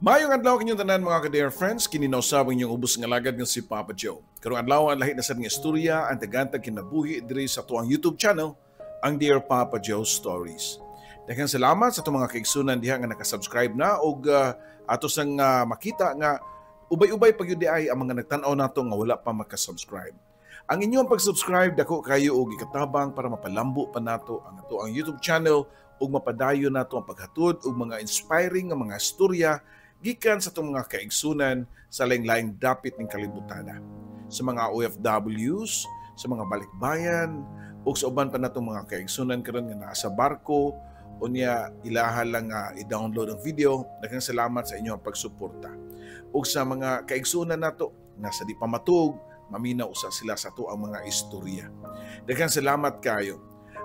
Maayong adlaw kinyong tanan, mga ka-dear friends, kini na usab ang inyong ubos nga lagad nga si Papa Joe. Karong adlaw, ang lahi na sad nga istorya ang tagantag kinabuhi diri sa atuang YouTube channel, ang Dear Papa Joe Stories. Daghang salamat sa atong mga kaigsunan diha nga nakasubscribe na og ato sang makita nga ubay-ubay pag ay ang mga nagtan-aw nato nga wala pa makasubscribe. Ang inyong pag-subscribe dako kayo og ikatabang para mapalambo pa nato ang atoang YouTube channel ug mapadayon nato ang paghatod og mga inspiring nga mga istorya gikan sa atong mga kaigsunan sa laing-laing dapit ning kalibutana. Sa mga OFWs, sa mga balikbayan, ug sa uban pa natong mga kaigsunan karon nga naa sa barko unya ilaha lang nga i-download ang video, daghang salamat sa inyong pagsuporta. Ug sa mga kaigsunan nato nga sa di pa matuog, maminaw usa sila sa ato ang mga istorya. Daghang salamat kayo.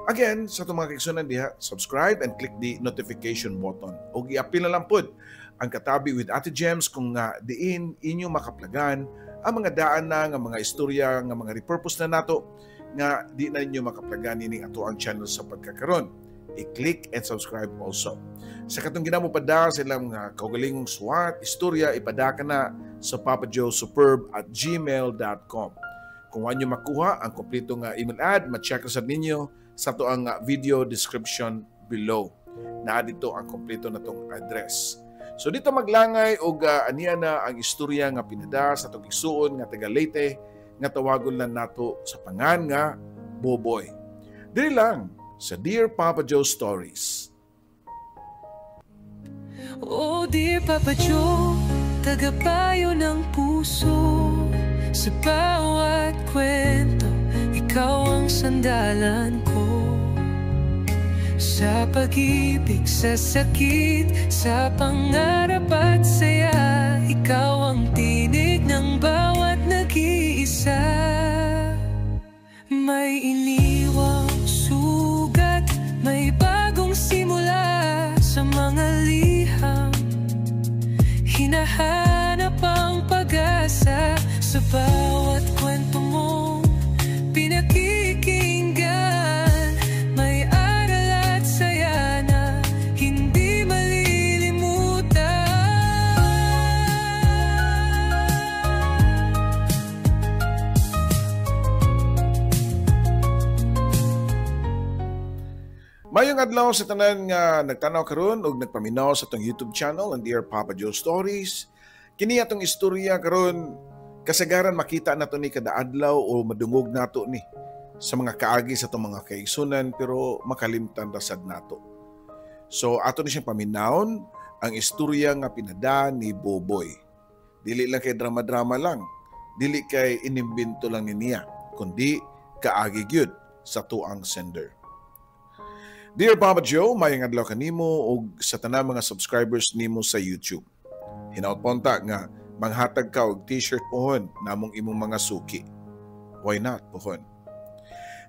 Again, sa atong mga kaigsunan diha, subscribe and click the notification button. Ug iapil na lang pod ang Katabi with Ate Gems kung nga diin inyo makaplagan ang mga daan na nga mga istorya nga mga repurpose na nato nga di na ninyo makaplagan ining ato ang channel sa pagkakaron. I-click and subscribe also. Sa katong ginamo pada sa ilang mga kaugalingong suwat, istorya, ipadaka na sa papajoesuperb@gmail.com. Kung wa nyo makuha ang kompleto nga email ad, ma-check sa ninyo sa ato ang video description below. Naa dito ang kompleto na tong address. So dito maglangay og aniya na ang istorya nga pinada sa atong igsuon nga taga Leyte nga tawagon lang nato sa pangan nga Boboy. Dili lang sa Dear Papa Joe Stories. Oh dear Papa Joe, tagapayo ng puso. Sa bawat kwento, ikaw ang sandalan ko. Sa pag-ibig, sa sakit, sa pangarap at saya, ikaw ang tinig ng bawat nag-iisa. May iniwang sugat, may bagong simula. Sa mga liham, hinahanap ang pag-asa. Sa bawat kwento mong pinakikinggan, may aral at saya na hindi malilimutan. Mayong adlaw sa tanan nga nagtanaw karon og nagpaminaw sa atong YouTube channel, ang Dear Papa Joe Stories. Kini atong istorya karon, kasagaran makita nato ni kada adlaw o madungog nato ni sa mga kaagi sa atong mga kaigsunan, pero makalimtan ra sad nato. So ato ni siyang paminawon ang istorya nga pinada ni Boboy. Dili lang kay drama-drama lang, dili kay inimbento lang ni niya, kundi kaagi gyud sa tuang sender. Dear Papa Joe, mayong adlaw kanimo og sa tanang mga subscribers nimo sa YouTube. Hinaut ponta nga manghatag ka og t-shirt pohon namong imong mga suki. Why not pohon?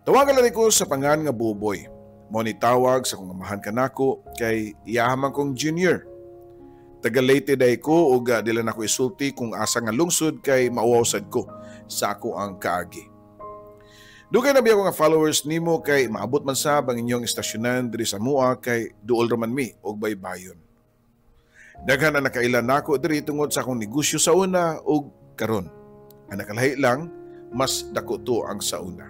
Tawagan lang ko sa pangan nga Boboy. Mo ni tawag sa kong amahan kanako kay iyahaman kong junior. Taga Leyte day ko og dili na ko isulti kung asa nga lungsod kay mauwaw sad ko sa ako ang kaagi. Dugay na biya ko nga followers nimo kay maabot man sab ang inyong estasyonan diri sa mua kay duol ra man mi og baybayon. Daghan na nakaila nako diri tungod sa akong negosyo sa una og karon. Ang nakalahi lang, mas dako to ang sa una.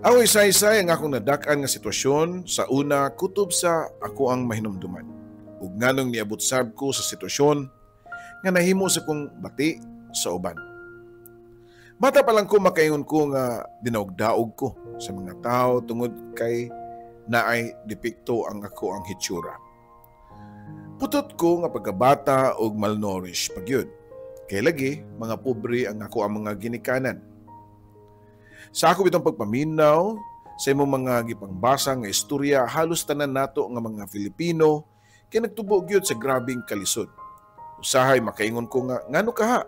Ako isay-isay ang akong nadak-an nga sitwasyon sa una kutob sa ako ang mahinumduman. Ug nganong niabot sab ko sa sitwasyon nga nahimo sa kong bati sa uban. Bata pa lang ko makaingon ko nga dinaog-daog ko sa mga tao tungod kay naay depekto ang ako ang hitsura. Putot ko nga pagkabata og malnourished pagyud. Kay lagi mga pobre ang ako ang mga ginikanan. Sa ako bitong pagpaminaw sa imong mga gipangbasa nga istorya, halos tanan nato nga mga Filipino kay nagtubo gyud sa grabing kalisod. Usahay makaingon ko nga ngano kaha?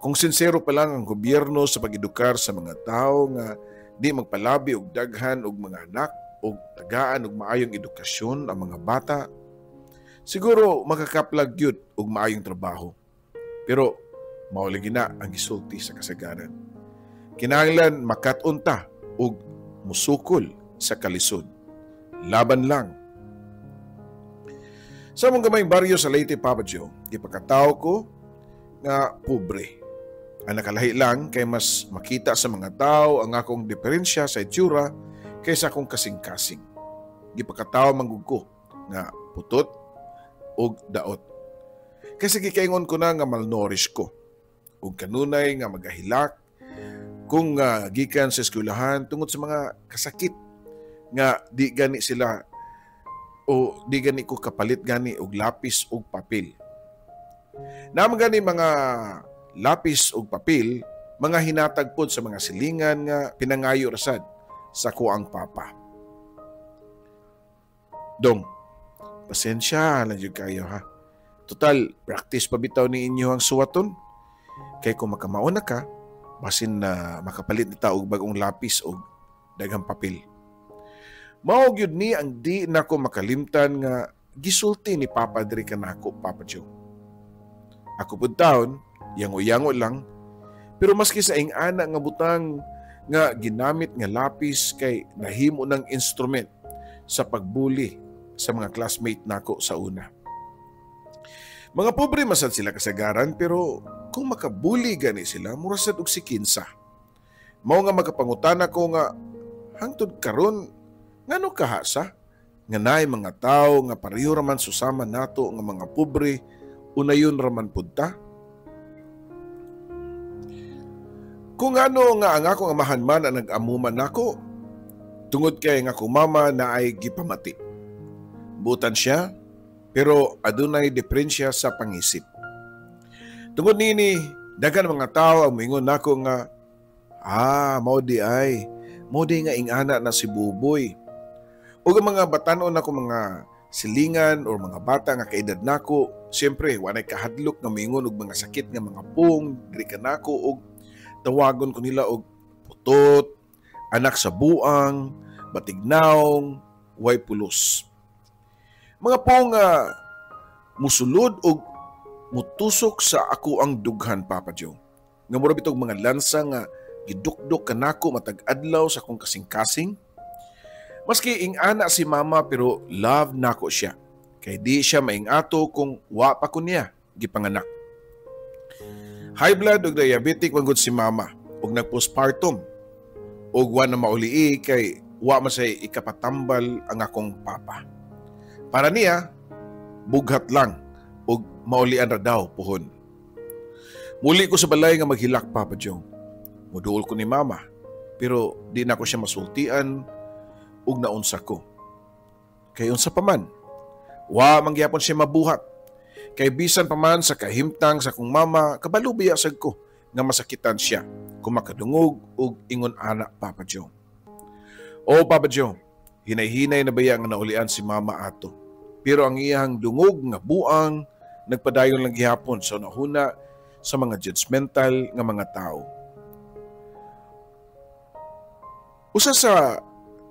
Kung sinsero pa lang ang gobyerno sa pag-edukar sa mga tao nga di magpalabi og daghan og mga anak og tagaan og maayong edukasyon ang mga bata, siguro makakaplag gyud og maayong trabaho. Pero mao lagi na ang gisulti sa kasagaran. Kinahanglan makat-on ta og musukol sa kalisod. Laban lang. Sa among gamayng baryo sa Leyte, Papa Joe, gipakatawo ko nga pobre. Ang nakalahi lang kay mas makita sa mga tao ang akong diferensya sa itsura kaysa akong kasing-kasing. Gipakatawo man gud ko nga putot og daot. Kasi gikaingon ko na nga malnourished ko ug kanunay nga magahilak kung gikan sa eskwelahan tungod sa mga kasakit nga di gani sila o di gani ko kapalit gani og lapis og papel. Naman gani mga lapis og papel, mga hinatag pod sa mga silingan nga pinangayo rasad sa kuang papa. Dong, pasensya lang jud kayo ha. Total, practice pa bitaw ni inyo ang suwaton. Kay kung makamaon na ka, basin na makapalit ni ta og bagong lapis og daghang papel. Mao gyud ni ang di nako makalimtan nga gisulti ni Papa diri kanako, Papa Joe. Ako pud taon, yango-yango lang, pero maski sa ing-ana nga butang nga ginamit nga lapis kay nahimo ng instrument sa pagbuli sa mga classmate nako sa una. Mga pobre masad sila kasagaran, pero kung makabuli gani sila, mura sad og si kinsa. Mao nga makapangutana ko nga hangtod karon ngano kahasa nga naay mga tawo nga pareho raman susama nato nga mga pobre, unayon raman pud ta. Kung ano nga ang akong amahan man ang nag-amuman nako, tungod kay nga akong mama na ay gipamati. Butan siya, pero adunay diferensya sa pangisip. Tungod nini, daghan mga tao ang moingon nako nga, mao di ay, mao di nga ingana na si Buboy. Ug ang mga batan-on nako mga silingan or mga bata nga kaedad nako, siyempre walay kahadlok nga moingon og mga sakit nga mga pung diri kanako og tawagon ko nila og putot, anak sa buang, batignaong, way pulos. Mga pong musulod og mutusok sa ako ang dughan, Papa Joe. Nga mura bitog mga lansa nga gidukdok kanako matag adlaw sa akong kasing-kasing. Maski ing-ana si mama pero love nako siya. Kay di siya maingato kung wa pa ko niya gipanganak. High blood ug diabetic man gud si mama ug nagpostpartum. Ug wa na maulii kay wa man say ikapatambal ang akong papa. Para niya, bughat lang ug maulian ra daw puhon. Muli ko sa balay nga maghilak, Papa Joe. Muduol ko ni mama pero di na ko siya masultian ug naunsa ko. Kay unsa pa man, wa man gyapon siya mabuhat. Kay bisan pa man sa kahimtang sa akong mama, kabalo biya sad ko nga masakitan siya kung makadungog og ingon ana, Papa Joe. O Papa Joe, hinay-hinay na baya nga naulian si mama ato. Pero ang iyang dungog nga buang nagpadayon lang gihapon sa nahuna sa mga judgmental nga mga tao. Usa sa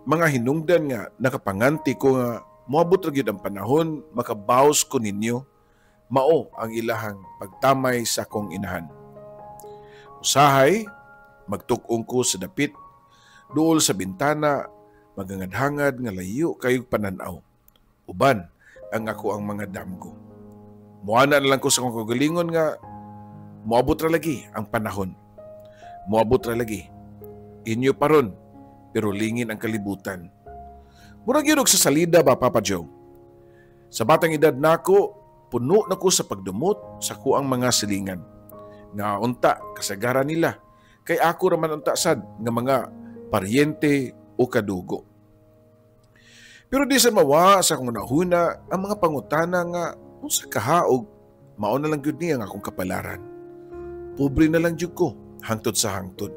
mga hinungdan nga nakapanganti ko nga moabot ra gyud ang panahon makabaws ko ninyo, mao ang ilahang pagtamay sa akong inahan. Usahay, magtuk-ong ko sa dapit, duol sa bintana, magangadhangad nga layo kayog pananaw. Uban ang ako ang mga damgo. Muana na lang ko sa akong kagalingon nga moabot ra lagi ang panahon. Moabot ra lagi. Inyo pa ron, pero lingin ang kalibutan. Murag yun og sa salida ba, Papa Joe? Sa batang edad nako, puno na ko sa pagdumot sa kuang mga silingan. Nga unta, kasagaran nila. Kay ako raman unta sad nga mga paryente o kadugo. Pero di sa mawa sa akong nahuna ang mga pangutana nga unsa kahaog mao na lang gyud niya ang akong kapalaran. Pobre na lang gyud ko hangtod sa hangtod.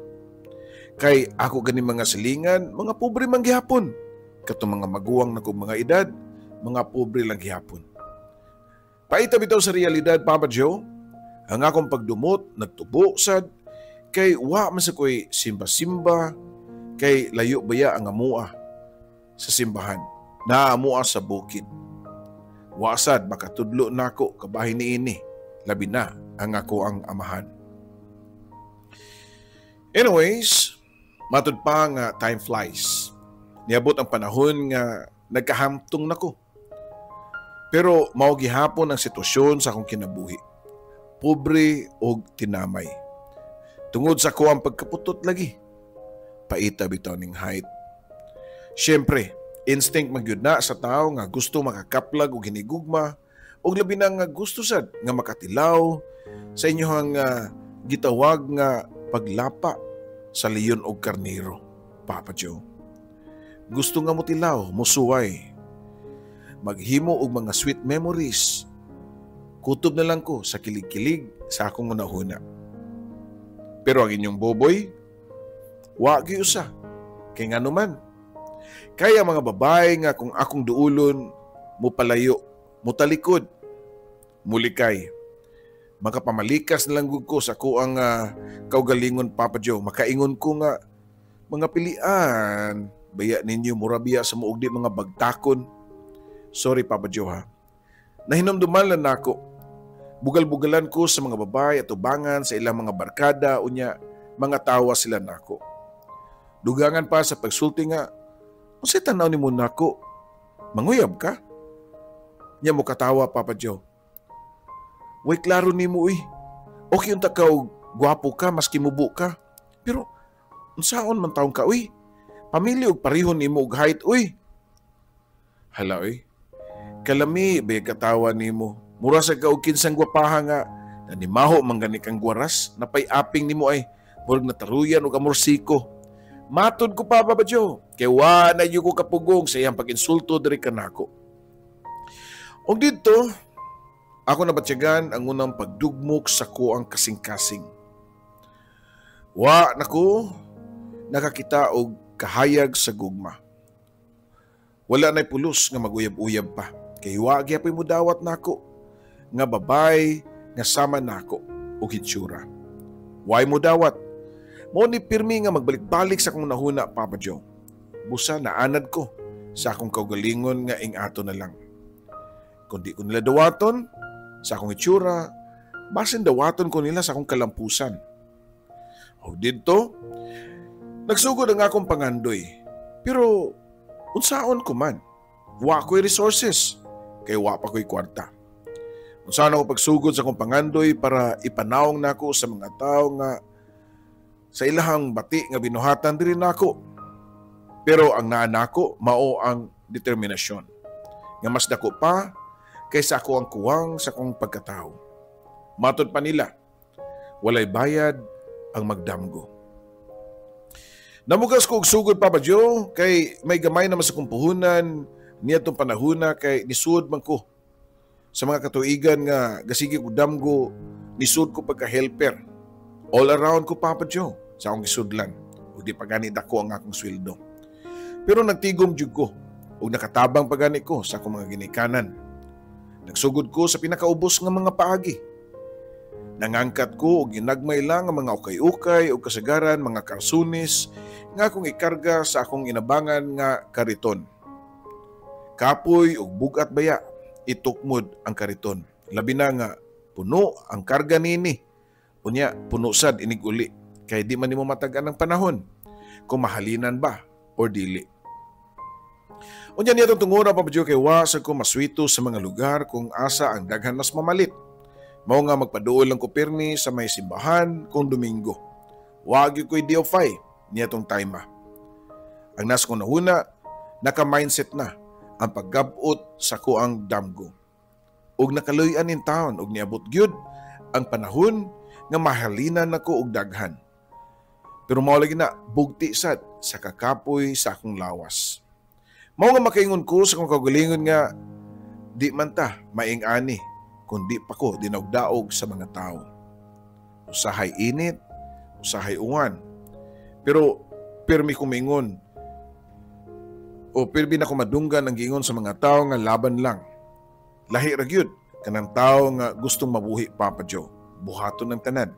Kay ako gani mga silingan, mga pobre man gihapon. Katong mga maguwang na kong mga edad, mga pobre lang gihapon. Paita bitaw sa realidad, Papa Joe, ang akong pagdumot nagtubo sad kay wa man sa ko'y simba-simba, kay layo baya ang amua sa simbahan, naamua sa bukid. Wa sad makatudlo nako kabahin niini, labi na ang ako ang amahan. Anyways, matud pa nga time flies. Niabot ang panahon nga nagkahamtong nako. Pero mao gihapon ang sitwasyon sa akong kinabuhi. Pobre og tinamay. Tungod sa ko ang pagkaputot lagi. Paita bitaw ning height. Siyempre, instinct magyud na sa tao nga gusto makakaplag og hinigugma og labi na nga gusto sad nga makatilaw sa inyohang gitawag nga paglapa sa leon og karnero, Papa Joe. Gusto nga motilaw, mosuway, maghimo og mga sweet memories. Kutob na lang ko sa kilig-kilig sa akong hunahuna. Pero ang inyong boboy, wa gyud usa. Kay ngano man, kaya mga babae nga kung akong duulon, mupalayo, mutalikod, mulikay. Makapamalikas na lang gud ko sa kuang kaugalingon, Papa Joe. Makaingon ko nga, mga pilian, baya ninyo, mura biya sa muog di mga bagtakon. Sorry, Papa Joe, ha. Nahinomduman lang nako. Bugal-bugalan ko sa mga babae at ubangan sa ilang mga barkada, unya mga tawa sila nako. Dugangan pa sa pagsulti nga, "Unsay tanaw nimo nako? Manguyab ka?" Nya mo katawa, Papa Joe. "Way klaro nimo uy. Okay unta ka og gwapo ka maski mubo ka. Pero unsaon man taong ka uy? Pamilya og pareho nimo og height uy." Hala uy. Kalami bay katawa nimo. Mura sa ka og kinsang gwapaha nga nanimaho man gani kang gwaras, napay aping nimo ay murag nataruyan og amorsiko. Matod ko pa, Papa Joe, kay wa na ko kapugong sa iyang pag-insulto diri kanako. Og didto, ako nabatyagan ang unang pagdugmok sa kuang kasing-kasing. Wa nako nakakita og kahayag sa gugma. Wala na'y pulos nga maguyab-uyab pa. Kay wa gyapoy mudawat nako nga babay nga sama nako og hitsura. Way mo dawat. Mao ni pirmi nga magbalik-balik sa akong nahuna, Papa Joe. Busa naanad ko sa akong kaugalingon nga ing-ato na lang. Kung di ko nila dawaton sa akong itsura, basin dawaton ko nila sa akong kalampusan. O didto, nagsugod ang akong pangandoy. Pero unsaon ko man? Wa ko'y resources, kay wa pa ko'y kwarta. Unsaon ako pagsugod sa akong pangandoy para ipanawong nako sa mga tao nga sa ilahang bati nga binuhatan diri nako? Pero ang naa nako mao ang determinasyon nga mas dako pa kaysa ako ang kuwang sa akong pagkatao. Matod pa nila, walay bayad ang magdamgo. Namugas ko og sugod, Papa Joe, kay may gamay naman sa kong puhunan niadtong panahona kay nisud man ko sa mga katuigan nga gasige og damgo, nisud ko pagka helper. All around ko, Papa Joe, sa akong gisudlan ug di pa gani dako ang akong sweldo. Pero nagtigom jud ko ug nakatabang pa gani ko sa akong mga ginikanan. Nagsugod ko sa pinakaubos nga mga paagi. Nangangkat ko og ginagmay lang ang mga ukay-ukay ug kasagaran mga karsunis nga akong ikarga sa akong inabangan nga kariton. Kapoy ug bugat baya itukmod ang kariton. Labi na nga puno ang karga nini. Unya puno sad inig uli kay di man nimo matag-an ang panahon kung mahalinan ba or dili. Unya niya itong tungura, Papa Joe, kay wa sa ko maswito sa mga lugar kung asa ang daghan mas mamalit. Mao nga magpaduol lang ko pirmi sa may simbahan kung Domingo. Wagi ko'y DO5 niya tong time. Ang nas kong nahuna, naka-mindset na ang paggabot sa kuang damgo. Ug nakaluy-an in town ug niabot gyud ang panahon nga mahalinan nako og daghan. Pero mao lagi na bugti sad sa kakapoy sa akong lawas. Mao nga makaingon ko sa akong kaugalingon nga di man ta maing-ani kundi pa ko dinaugdaog sa mga tao. Usahay init, usahay uwan. Pero pirmi kumingon o pirmi na kumadunggan ang giingon sa mga tao nga laban lang. Lahi ra gyud kanang tao nga gustong mabuhi, Papa Joe. Buhaton ng tanan.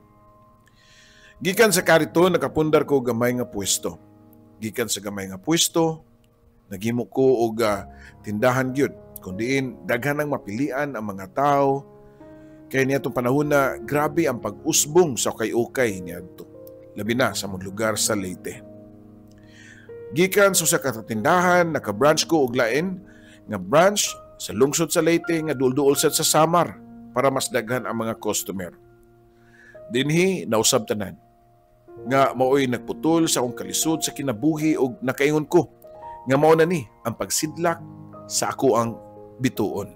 Gikan sa karito, nakapundar ko gamay nga pwesto. Gikan sa gamay nga pwesto, naghimo ko og tindahan gyud kun diin daghan ang mapilian ang mga tao kay niadtong panahon na grabe ang pag-usbong sa ukay-ukay niadto. Labi na sa mong lugar sa Leyte. Gikan sa usa ka tindahan, naka-branch ko og lain nga branch Sa lungsod sa Leyte nga duol-duol sad sa Samar para mas daghan ang mga customer. Dinhi nausab tanan nga maoy nagputol sa akong kalisod sa kinabuhi og nakaingon ko nga mao na ni ang pagsidlak sa ako ang bituon.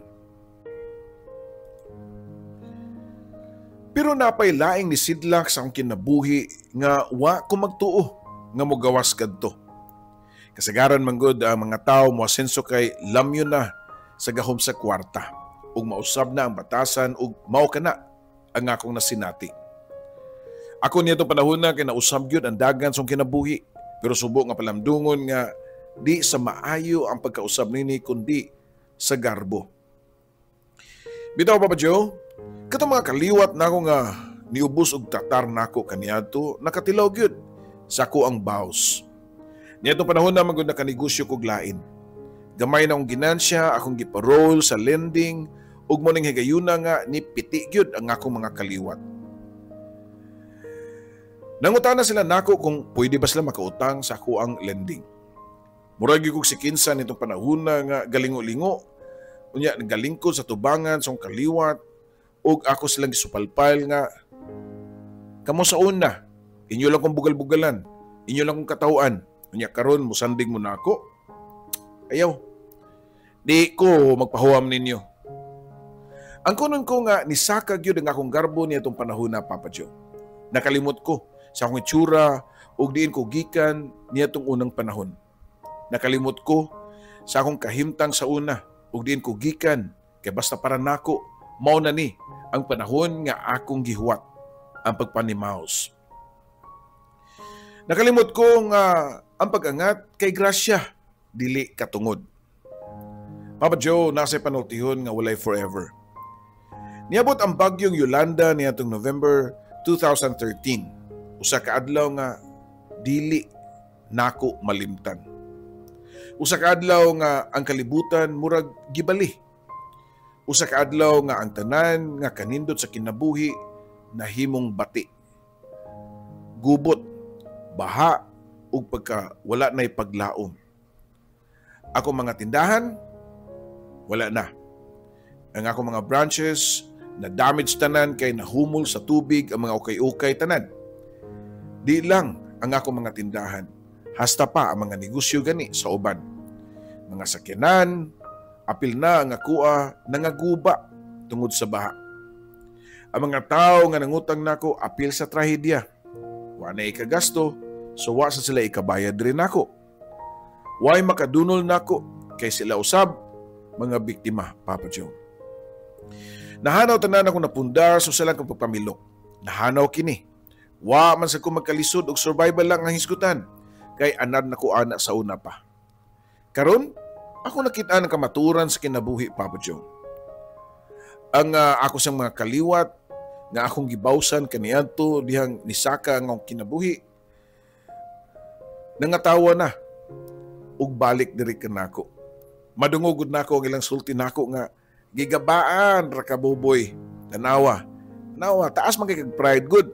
Pero napay laing ni sidlak sa akong kinabuhi nga wa ko magtuo nga mogawas kadto. Kasagaran man gud ang mga tawo moasenso kay lamyon na sa gahom sa kwarta ug mausab na ang batasan ug mao kana ang akong nasinati. Ako niya itong panahon na kay nausab gyud ang dagan sa kinabuhi, pero subo nga palamdungon nga di sa maayo ang pagkausab nini kundi sa garbo. Bitaw, Papa Joe, katong mga kaliwat nako nga niubos og tatar nako kaniadto nakatilaw gyud sa ako ang baws. Niadtong panahon na man gud nakanegosyo kog lain. Gamay na akong ginansya, akong giparol sa lending ug mo ning higayuna nga ni piti gyud ang akong mga kaliwat. Nangutana sila nako kung pwede ba sila makautang sa ako ang lending. Murag gyud kog sikinsa nitong panahon na nga galingo-lingo, unya nagalingkod sa tubangan sa akong kaliwat ug ako silang gisupalpal nga kamo sa una, inyo lang kong bugal-bugalan, inyo lang kong katawhan, unya karon musanding mo na ako. Ayaw, di ko magpahuam ninyo. Ang kunon ko nga nisaka gyud ang akong garbo niya itong panahon na, Papa Joe. Nakalimot ko sa akong itsura ug diin ko gikan niya itong unang panahon. Nakalimot ko sa akong kahimtang sa una ug diin ko gikan kay basta para nako mao na ni ang panahon nga akong gihuwat ang pagpanimaos. Nakalimot ko nga ang pag-angat kay grasya dili katungod. Papa Joe, nasa panultihon nga walay forever. Niabot ang bagyong Yolanda niadtong November 2013. Usa ka adlaw nga dili nako malimtan. Usa ka adlaw nga ang kalibutan murag gibali. Usa ka adlaw nga ang tanan nga kanindot sa kinabuhi nahimong bati. Gubot, baha ug pagka wala na'y paglaom. Ako mga tindahan wala na. Ang ako mga branches na damage tanan kay nahumol sa tubig ang mga ukay-ukay tanan. Di lang ang ako mga tindahan, hasta pa ang mga negosyo gani sa uban. Mga sakyanan, apil na ang akoa nangaguba tungod sa baha. Ang mga tao nga nangutang nako apil sa trahedya. Wa na ikagasto, so wa sa sila ikabayad rin nako. Way makadunol nako kay sila usab mga biktima, Papa Joe. Nahanaw tanan ako napundar so sa lang kong pagpamilok. Nahanaw kini. Wa man sa ko magkalisod og survival lang ang hisgutan kay anad na ko ana sa una pa. Karon ako nakita ang kamaturan sa kinabuhi, Papa Joe. Ang ako sang mga kaliwat nga akong gibawsan kaniadto dihang nisaka ang akong kinabuhi, nangatawa na ug balik diri kanako. Madungog gud nako ang ilang sulti nako nga gigabaan ra ka buboy. Tanawa. Tanawa, taas man kay kag pride good.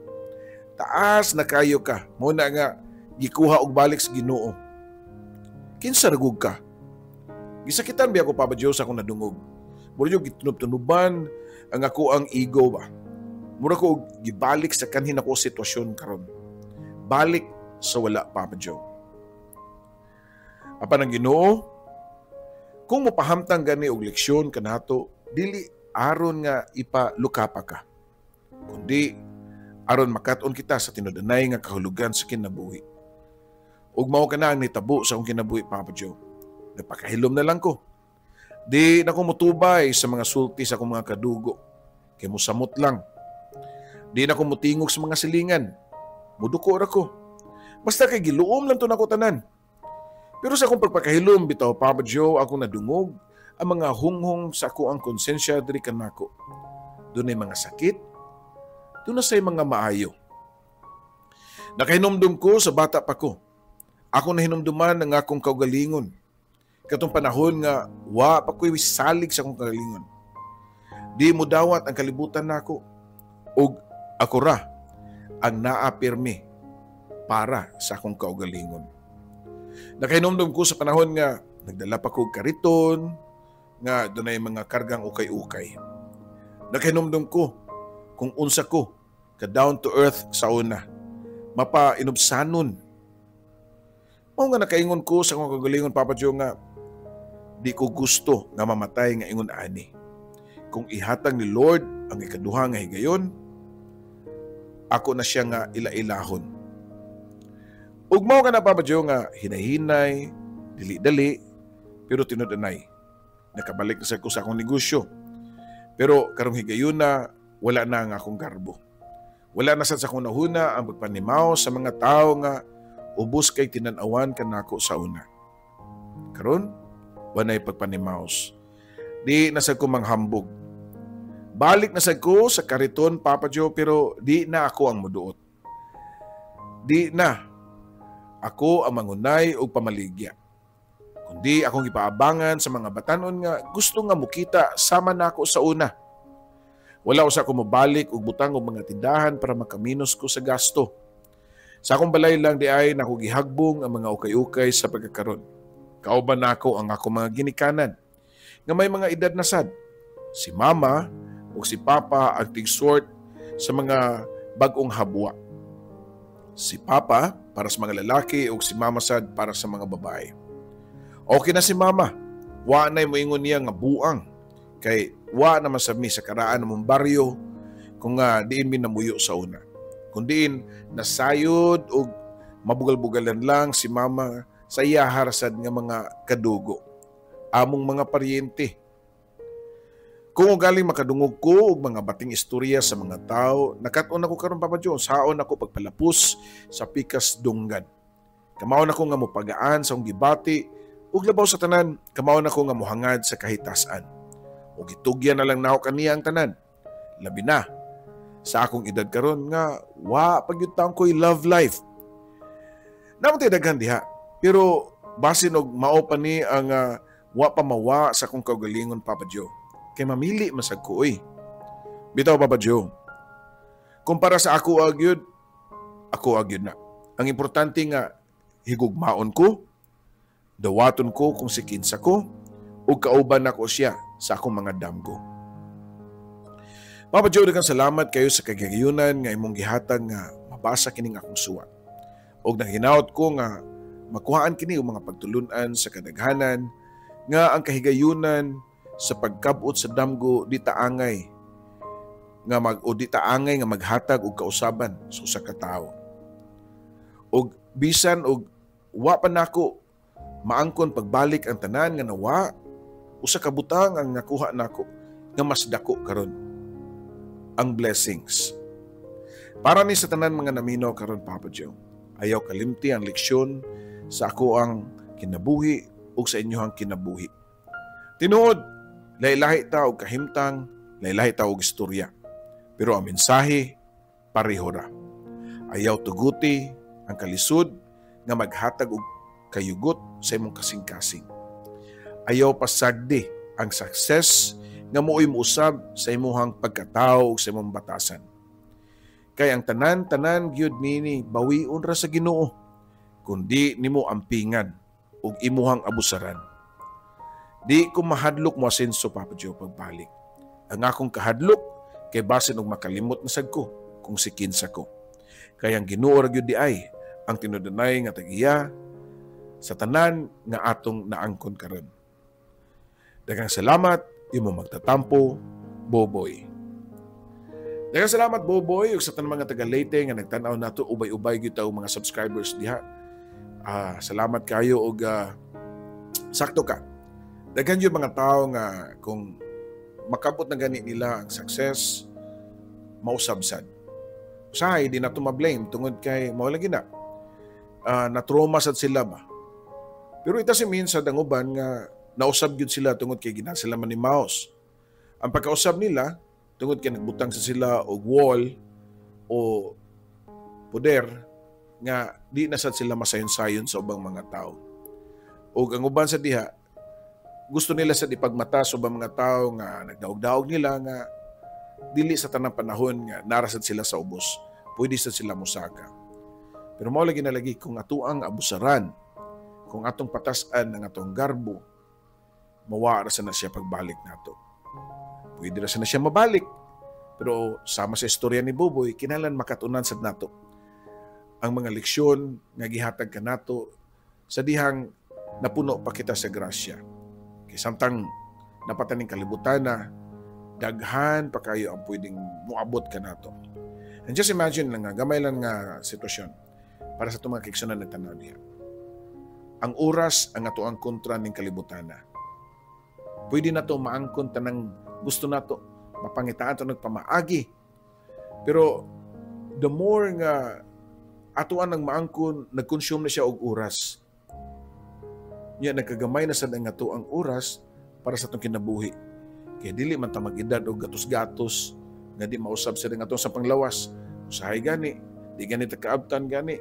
Taas na kayo ka. Mo na nga gikuha og balik sa Ginoo. Kinsa ra gud ka? Gisakitan biya ko, Papa Joe, sa akong nadungog. Mura yung gitunob-tunuban ang ako ang ego ba. Mura ko gibalik sa kanhin ako sitwasyon karon. Balik sa wala, Papa Joe. Apan ang Ginoo, kung mopahamtang gani og leksyon kanato, dili aron nga ipalukapa ka, kundi aron makat-on kita sa tinud-anay nga kahulugan sa kinabuhi. Ug mao kana ang nitabo sa akong kinabuhi, Papa Joe. Nagpakahilom na lang ko. Di na ko mutubay sa mga sulti sa akong mga kadugo. Kay musamot lang. Di na ko mutingog sa mga silingan. Muduko ra ko. Basta kay giluom lang to nako tanan. Pero sa akong pagpakahilom, bitaw, Papa Joe, akong nadungog ang mga hunghong sa ako ang konsensya diri kanako. Dunay mga sakit, doon na sa'y mga maayo. Nakahinumdum ko sa bata pa ko. Ako nahinumduman ang akong kaugalingon. Katong panahon nga wa pa ko'y salig sa akong kaugalingon. Di mo dawat ang kalibutan nako. Ug ako ra ang naa pirmi para sa akong kaugalingon. Nakahinumdum ko sa panahon nga nagdala pa ko kariton, nga dunay mga kargang ukay-ukay. Nakahinumdum ko kung unsa ko ka down to earth sa una. Mapa-inubsanon. Mao nga nakaingon ko sa akong kagalingon, Papa Joe, nga di ko gusto nga mamatay nga ingon ani. Kung ihatag ni Lord ang ikaduha nga higayon, ako na siya nga ila-ilahon. Ug mao ka na, Papa Joe, nga hinay-hinay, dili-dali, pero tinud-anay. Nakabalik na sa ko sa akong negosyo. Pero karong higayuna, wala na ang akong garbo. Wala na sad sa akong nahuna ang pagpanimaw sa mga tao nga ubos kay tinan-awan kanako sa una. Karon, wanay pagpanimaws. Di na sad ko manghambog. Balik na sad ko sa kariton, Papa Joe, pero di na ako ang muduot. Di na ako ang mangunay og pamaligya, kundi akong ipaabangan sa mga batanon nga gusto nga mukita sama nako sa una. Wala usa ko mobalik og butang og mga tindahan para makaminos ko sa gasto. Sa akong balay lang di ay nako gihagbong ang mga ukay-ukay sa pagkakaron. Kauban nako ang akong mga ginikanan nga may mga edad na sad. Si mama ug si papa ang tig-sort sa mga bag-ong habwa. Si papa para sa mga lalaki ug si mama sad para sa mga babae. Okay na si mama. Wa na'y moingon niya nga buang. Kay wa naman sa mi sa karaan ng baryo kung nga diin mi namuyo sa una. Kung diin nasayod og mabugal-bugalan lang si mama sa iyaharsad nga mga kadugo, among mga paryente. Kung ugaling makadungog ko og mga bating istorya sa mga tao, nakat-on ako karon, Papa Joe, saon ako pagpalapus sa pikas dunggan. Kamaon ako nga mopagaan sa akong gibati ug labaw sa tanan, kamaon ako nga mohangad sa kahitasan. Ug gitugyan na lang nako kaniya ang tanan. Labi na sa akong edad karon nga wa pagyud taon ko'y love life. Namo tay daghan diha, pero basin og mao pa ni ang wa pa mawa sa akong kaugalingon, Papa Joe. Kay mamili masag ko oy. Bitaw, Papa Joe, kumpara sa ako agyud, ako agyud na. Ang importante nga higugmaon ko, dawaton ko kung si kinsa ko, ug kauban nako siya sa akong mga damgo. Papa Joe, daghang salamat kayo sa kagayunan nga imong gihatag nga mabasa kining akong suwat. Og nanghinawot ko nga makuhaan kini og mga pagtulunan sa kadaghanan nga ang kahigayunan sa pagkabot sa damgo di taangay nga mag o di taangay nga maghatag og kausaban sa usa ka tawo. Og bisan og wa pa nako maangkon pagbalik ang tanan nga nawa, usa ka butang ang nakuha nako nga mas dako karon, ang blessings. Para ni sa tanan mga naminaw karon, Papa Joe, ayaw kalimti ang leksyon sa ako ang kinabuhi ug sa inyohang kinabuhi. Tinuod, lahi-lahi ta og kahimtang, lahi-lahi ta og istorya. Pero ang mensahe, pareho ra. Ayaw tuguti ang kalisod nga maghatag og kayugot sa imong kasing-kasing. Ayaw pasagdi ang success nga mooy mousab sa imuhang pagkatao ug sa imong batasan. Kay ang tanan-tanan gyud nini bawion ra sa Ginoo, kundi nimo ampingan ug imuhang abusaran. Di ko mahadlok mo asenso, Papa Joe, pagbalik. Ang akong kahadlok kay basin og makalimot na sad ko kung si kinsa ko. Kay ang Ginoo ra gyud di ay ang tinud-anay nga tag-iya sa tanan nga atong naangkon karon. Daghang salamat, imo magtatampo, Boboy. Daghang salamat, Boboy, ug sa tanang mga taga Leyte nga nagtan-aw nato, ubay-ubay gyud ta og mga subscribers diha. Salamat kayo og sakto ka. Daghan yung mga tao nga kung makabot na gani nila ang success, mausabsad. Usahay, di na to ma-blame tungod kay mao lagi na. Na-trauma sad sila ba. Pero ita si minsan ang uban nga nausab gyud sila tungod kay gina sila man ni mouse. Ang pagkausab nila tungod kay nagbutang sa sila og wall o poder nga di na sad sila masayon-sayon sa ubang mga tao. Og ang uban sa diha gusto nila sa ipagmata sa ubang mga tao nga nagdaog-daog nila nga dili sa tanang panahon nga narasad sila sa ubos. Pwede sad sila mosaka. Pero mao lagi na lagi kung atuang abusaran, kung atong patas-an ang atong garbo, Mawa ra sa na siya pagbalik nato. Pwede ra sa na siya mabalik. Pero sama sa istorya ni Buboy, kinahanglan makatunan sad nato ang mga leksyon nga gihatag kanato sa dihang napuno pa kita sa grasya. Kay samtang napataning kalibutan na, daghan pa kayo ang pwedeng moabot kanato. And just imagine lang nga, gamay lang nga sitwasyon para sa itong mga kaigsuonan nagtanaw niya. Ang oras ang ato ang kontra ning kalibutan na. Pwede na to maangkon tanang gusto nato, mapangitaan to nagpamaagi. Pero the more nga atuan ang maangkon, nag-consume na siya og oras. Nya nagkagamay na sad ang ato ang oras para sa atong kinabuhi. Kaya dili man ta mag-edad og gatos-gatos nga di mausab sa atong sa panglawas. Usahay gani, di gani ta kaabtan gani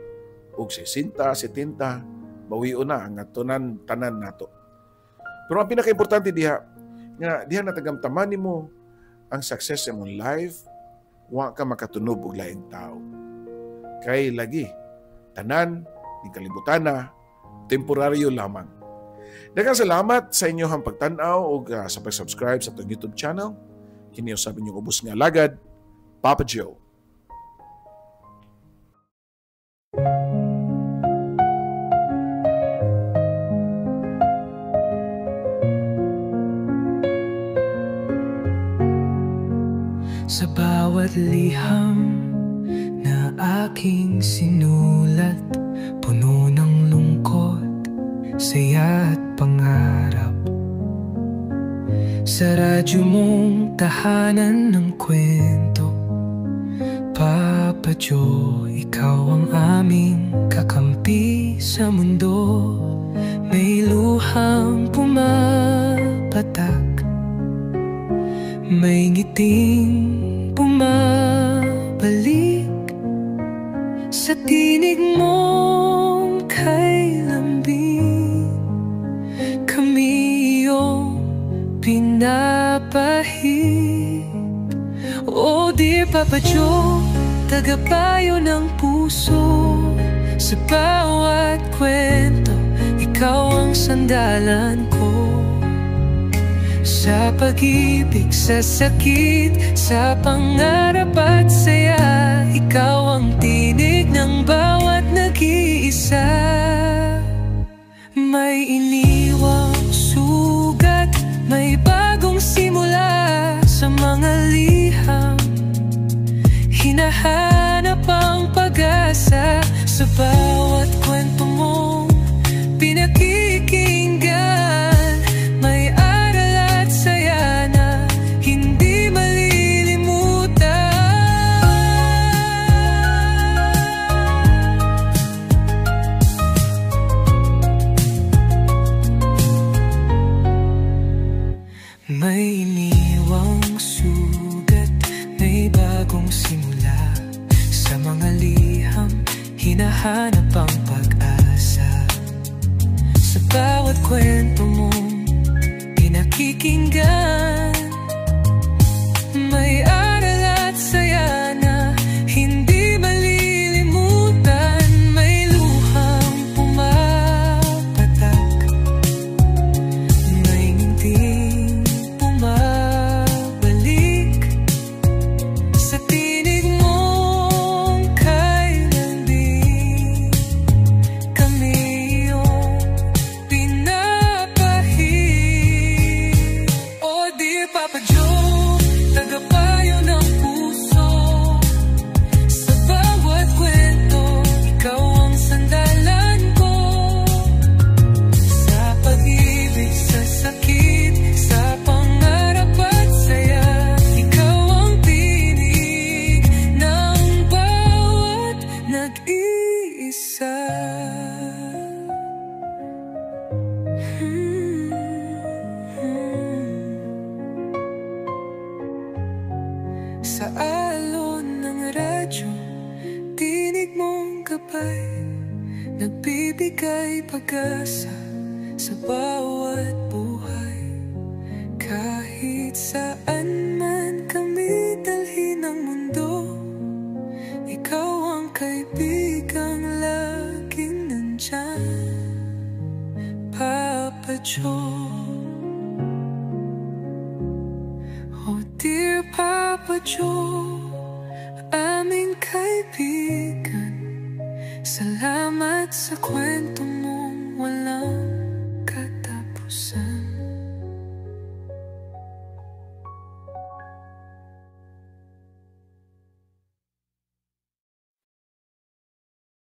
og 60, 70, bawion na ang atonan tanan nato. Pero ang pinakaimportante diha nga diha natagamtaman nimo ang success sa imong life, wa ka makatunob og laing tao. Kay lagi tanan ning kalibutan na temporaryo lamang. Daghang salamat sa inyong pagtan-aw ug sa pag-subscribe sa atong YouTube channel. Kini usab inyong ubos nga alagad, Papa Joe. Sa bawat liham na aking sinulat, puno ng lungkot, saya at pangarap. Sa radyo mong tahanan ng kwento, Papa Joe, ikaw ang aming kakampi sa mundo. May luhang pumapatak, may ngiting bumabalik. Sa tinig mong kay lambing, kami iyong pinapahit. Oh dear Papa Joe, tagapayo ng puso. Sa bawat kwento, ikaw ang sandalan ko. Sa pag-ibig, sa sakit, sa pangarap at saya, ikaw ang tinig ng bawat nag-iisa. May iniwang sugat, may bagong simula. Sa mga liham, hinahanap ang pag-asa. Sa bawat kwento mong pinakikinggan, may aral at saya na hindi malilimutan. May iniwang sugat, may bagong simula. Sa mga liham, hinahanap ang pag-asa. Sa bawat kwento mong pinakikinggan, may aral at saya na hindi malilimutan. May luhang pumapatak, may ngiting bumabalik. Sa tinig mong kay lambing, kami iyong pinapahit. Oh dear Papa Joe, tagapayo ng puso. Sa bawat kwento, ikaw ang sandalan ko. Sa pag-ibig, sa sakit, sa pangarap at saya, ikaw ang tinig ng bawat nag-iisa. Sa alon ng radyo, tinig mong gabay, nagbibigay pag-asa sa bawat buhay. Kahit saan man kami dalhin ng mundo, ikaw ang kaibigang laging nandyan, Papa Joe. Oh dear Papa Joe, aming kaibigan, salamat sa kwento mong walang katapusan.